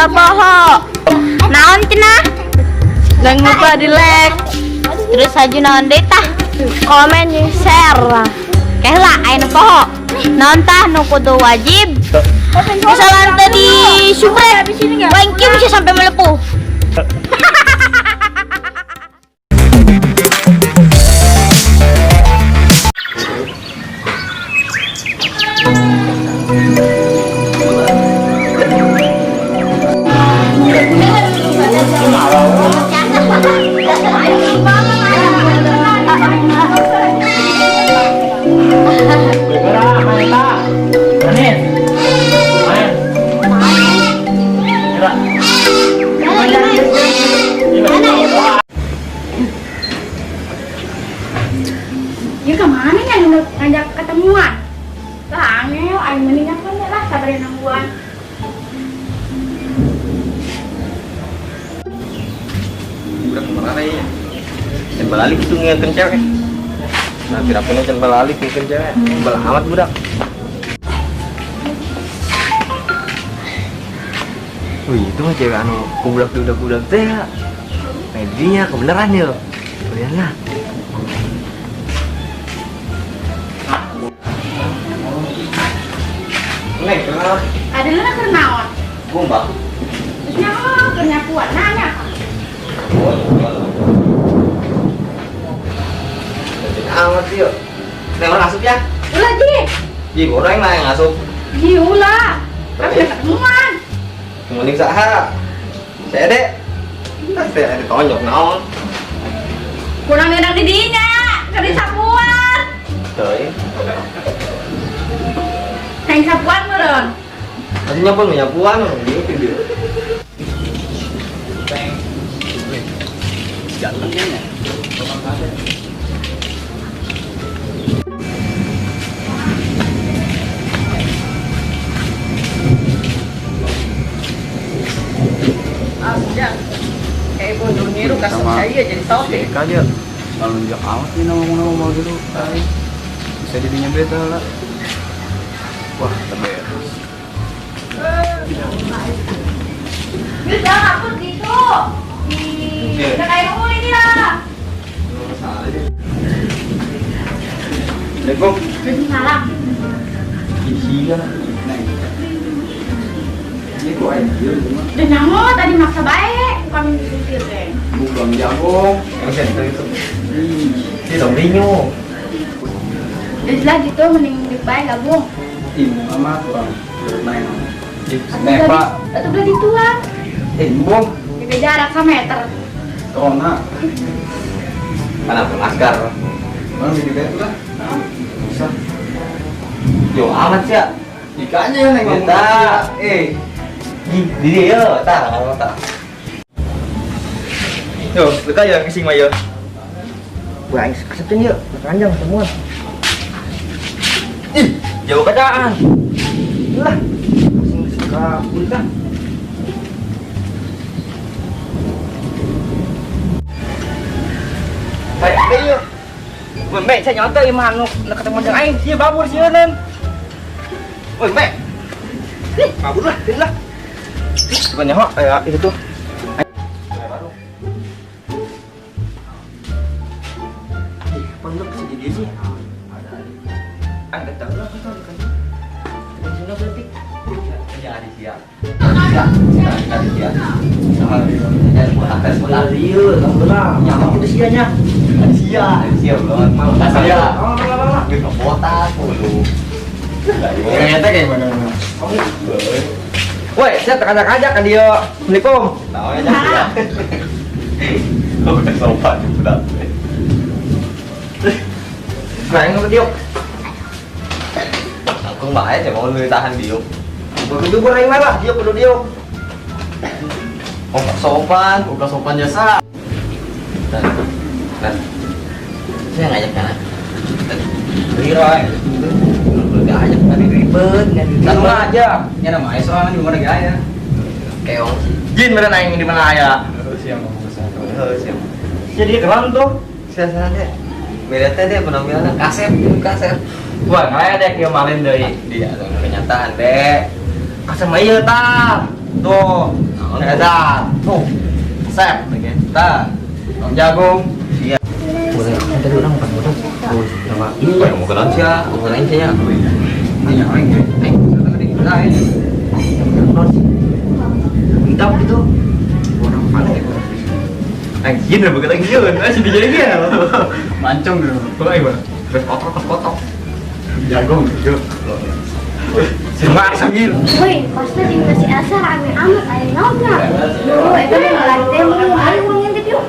ulah poho. Naon cenah? Jangan lupa di like. Terus aja naon deui tah? Komen jeung share. Keh lah aya nu poho. Naon tah nu kudu wajib? Misalnya teu di subrek, thank you bisa sampai melepuh. Gerak, main tak? Manis. Main. Gerak. Ya kemana nya nu ngajak ketemuan? Lah angel aing mending kan lah sabar nungguan. Udah kemana ya? Can balik itu ngingetin cewek. Nah, pirapuna can balik ngingetin cewek. Bal amat budak. Wih, itu mah cewek anu kubudak budak teh ya. Medinya kebenaran ya. Kebenaran lah. Neng, kenal. Ada lu keur naon? Gombal. Terus nyaho keur nyapuan nanya. Oh, amat sih, yuk. Neng, orang asup ya? Ulah ji. Ji, goreng lah yang asup. Ji ulah. Kan udah ketemuan. Mending saha. Saya dek. Saya ditonjok naon. Kurang nendang di dinya, keur disapuan. Teuing. Kain sapuan meureun. Tadi nyapuan nyapuan di video. Ganteng ya. Sama si Eka aja ngalunjak amat nih ngomong-ngomong gitu. Bisa jadinya beta lah. Wah, terberes. Bisa aku gitu. Di kayak ulin ya. Assalamualaikum. Waalaikumsalam. Iya. Ini kok aja cuma. Dan nyaho tadi maksa baik, kami disupir teh. Bukan jago. Yang itu itu. Ini dong bingung. Jadi lah gitu mending di bae gabung. Ih, amat kurang main. Nih, Pak. Atau udah dituang. Bung. Jaga jarak 1 meter. Corona. Kenapa masker? Orang di bed lah. Bisa. Yo amat sih ya. Ikannya yang ngomong. Di yo, tah, tah. Yo, luka ya kising mah yo. Wah, kasepin yuk, panjang semua. Ih, jauh kacaan. Lah, sing kabur kan. Baik, yuk. Weh, saya nyontek imah anu ketemu jeung aing, sieun babur sieuneun. Weh, Mek. Ih, kabur lah, lah. Bukan nyaho kayak itu tuh. Ih, pondok sih dia sih. Ada tahu lah kan kan. Kita berarti. Ya ada siap. Ya, ada siap. Sama botak botak. Iya, lah. Nyaho itu sianya. Ada siap, ada siap loh. Mau tak siap. Gitu botak dulu. Ternyata kayak mana? Woi, saya terkajak-kajak kan dia. Assalamualaikum. Tahu aja ya. Udah sopan udah. Nah, yang diuk. Aku mbak aja mau lu tahan diuk. Begitu goreng lah, diuk kudu diuk. Oh, sopan, bukan sopan jasa. Dan, dan saya ngajak kan. Liroy. Gak ajak tadi ribet, sama aja. Ya nama aja soalnya di mana gaya. Keong sih. Jin bener aing di mana aya. Siang ngomong ke sana. Siang. Jadi keren tuh. Siapa deh? Beda teh deh penampilannya kasep, kasep. Wah, ngeledek ya malin deui. Dia dong kenyataan deh. Kasep mah ieu tah. Tuh. Eta. Tuh. Sep kita. Tong jagung. Iya. Boleh, tadi orang makan bodoh. Sama ini mau kenal sih ya, mau kenalin sih ya. Ini aing, aing tadi lain. Entah gitu. Orang paling. Anjir, udah begitu anjir, masih dijadiin ya. Mancung gitu. Kok aing, Bang? Terus kotok-kotok. Jagung gitu. Simak sambil. Woi, pasti di si Elsa rame amat ayo naon nya. Duh, eta mah lari teh mun ayo urang ngintip yuk.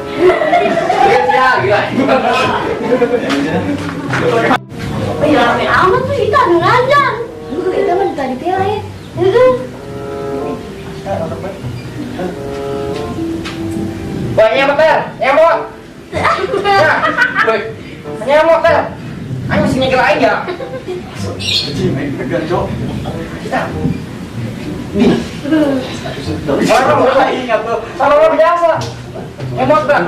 Ya, gila. Woi, rame amat tuh itu anu ngajan. Duh, eta mah tadi teh lain. Heeh. Woi, nyamuk ter, nyamuk. Woi, nyamuk ter. Aing masih nyegel aing ya. Anjing, aing tegang, Cok. Kita. Nih. Orang biasa. Nyamuk ter.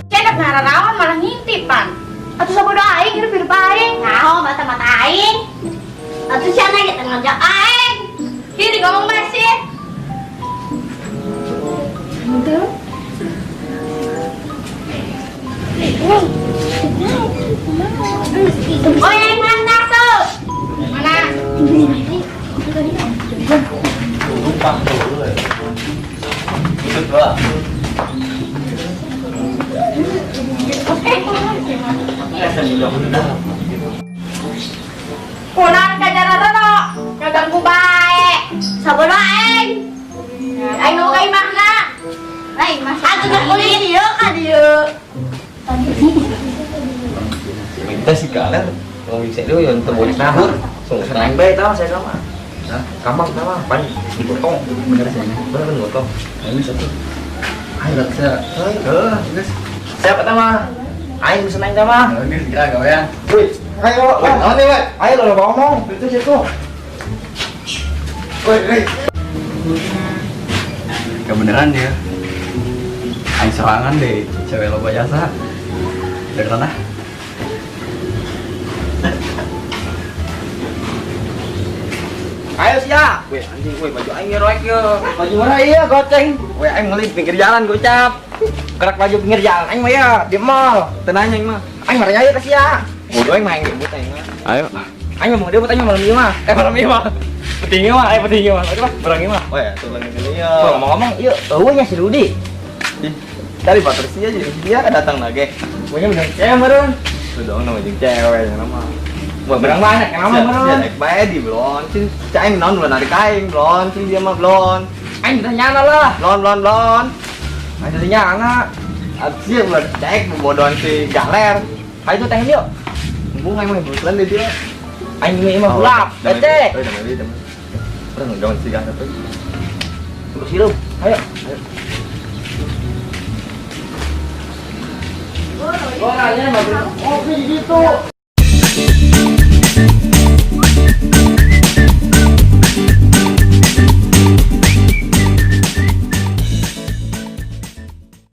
Cedak ngararawan malah ngintip pan. Atuh sabodo aing hirup hirup aing. Naho mata-mata aing. Atuh sia ge teu ngajak aing. Kiri ngomong bae sih. Henteu. Oh, yang mana tuh? Mana? Lupa tuh. Ikut lah. Kunaon kajarana ngaganggu bae. Sabodo aing. Aing nu ka imahna. Aing mah atuh geus ulin ieu ka dieu. Minta sih kalian kalau bisa itu yang terboleh nahur. Senang bae tau saya sama. Nah, gampang sama, paling dipotong. Bener sih ini. Bener gotong. Ini satu. Ayo lah saya. Heeh, geus. Siapa tama? Aing senang tama. Geus kira gawean. Woi, ayo, naon nih, Woi? Ayo lo ngomong, itu situ. Woi, woi. Kebeneran dia. Aing serangan deh, cewek loba jasa. Dari tanah. Ayo sia. Weh anjing, weh baju aing roek yo. Baju mana iya goceng. Weh aing ngelis pinggir jalan gocap. Gerak baju pinggir jalan aing mah ya di mall. Tenang aing mah. Aing mah ayo ke sia. Bodoh aing mah aing ribut aing mah. Ayo. Aing mah mau ribut aing malam ieu mah. Malam ieu mah. Penting ieu mah, penting ieu mah. Oke lah, barang ieu mah. Weh, tulang ini ya. Ngomong-ngomong, ieu eueuh nya si Rudi. Ih, cari Patricia aja dia datang lagi. Pokoknya bener cewek meureun. Tuh dong nama jeung cewek nama. Wah, barang banyak yang lama meureun. Sia naik bae di belon. Cing aing naon belon narik aing belon, cing dia mah belon. Aing udah nyana lah. Belon belon belon. Aing udah nyana. Sia belon cek bodohan si galer. Ayo tuh teh yuk. Embung aing mah bulan deh dia. Aing mah imah hulap. Ece. Oh, damai damai. Urang jangan si galer tuh. Tunggu silu. Ayo. Oh, nanya mah. Oh, di situ.